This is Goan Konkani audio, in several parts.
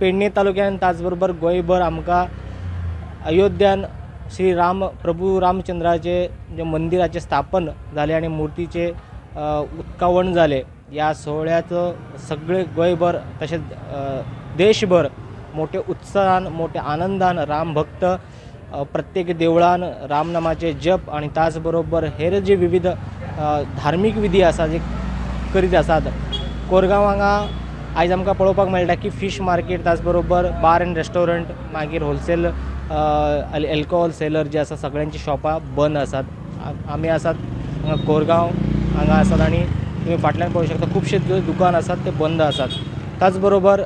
पेडणे तालुक्यान त्याचबरोबर गोंयभर आमकां अयोध्यान श्री राम प्रभू रामचंद्राचे जे मंदिराचे स्थापन जालें आनी मुर्तीचे उक्तावण जालें. ह्या सोहळ्याचो सगळे गोंयभर तशेंच देशभर मोठे उत्साहान मोठ्या आनंदान राम भक्त प्रत्येक देवळान रामनामाचे जप आनी त्याच बरोबर हेर जे विविध धार्मीक विधी आसा जे करीत आसात. कोरगांव हांगा आयज आमकां पळोवपाक मेळटा की फिश मार्केट त्याच बरोबर बार एंड रेस्टॉरंट मागीर होलसेल एल्कोहोल सेलर जे आसा सगळ्यांची शॉपां बंद आसात. आमी आसात हांगा कोरगांव हांगा आसात आनी तुमी फाटल्यान पळोवंक शकता खुबशे जे दुकान आसात ते बंद आसात. त्याच बरोबर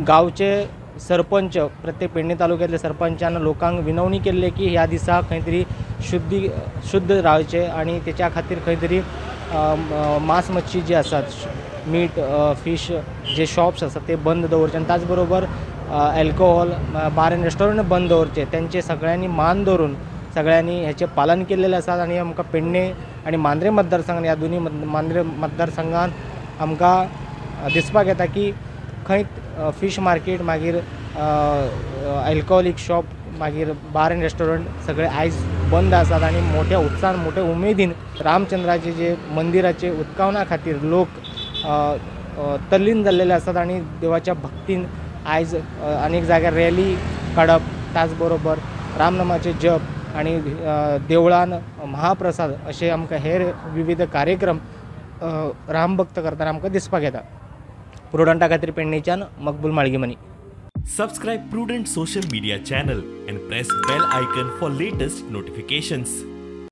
गांवचे सरपंच प्रत्येक पेडणे तालुक्यांतले सरपंचान लोकांक विनवणी केल्ली की ह्या दिसा खंय तरी शुद्ध रावचें आनी तेच्या खातीर खंय तरी मांस मच्छी जी आसात मीट फिश जे शॉप्स आसात ते बंद दवरचे आनी त्याच बरोबर एल्कोहोल बार एंड रेस्टॉरंट बंद दवरचे. तेंचे सगळ्यांनी मान धरून सगळ्यांनी हेचें पालन केल्लें आसा आनी आमकां पेडणे आनी मांद्रे मतदारसंघान ह्या दोनी मांद्रे मतदारसंघान आमकां दिसपाक येता की खंय फिश मार्केट मागीर अल्कोहोलीक शॉप मागीर बार एंड रेस्टॉरंट सगळे आयज बंद आसात आनी मोठ्या उत्साहान मोठ्या उमेदीन रामचंद्राचे जे मंदिराचे उक्तावणा खातीर लोक तल्लीन जाल्लेले आसात आनी देवाच्या भक्तीन आयज अनेक जाग्यार रॅली काडप त्याच बरोबर रामनामाचे जप आनी देवळान महाप्रसाद अशे आमकां हेर विविध कार्यक्रम रामभक्त करतना आमकां दिसपाक येता. प्रुडंटा खातीर पेडणेच्यान Maqbool Malgimani. Subscribe Prudent social media channel and press bell icon for latest notifications.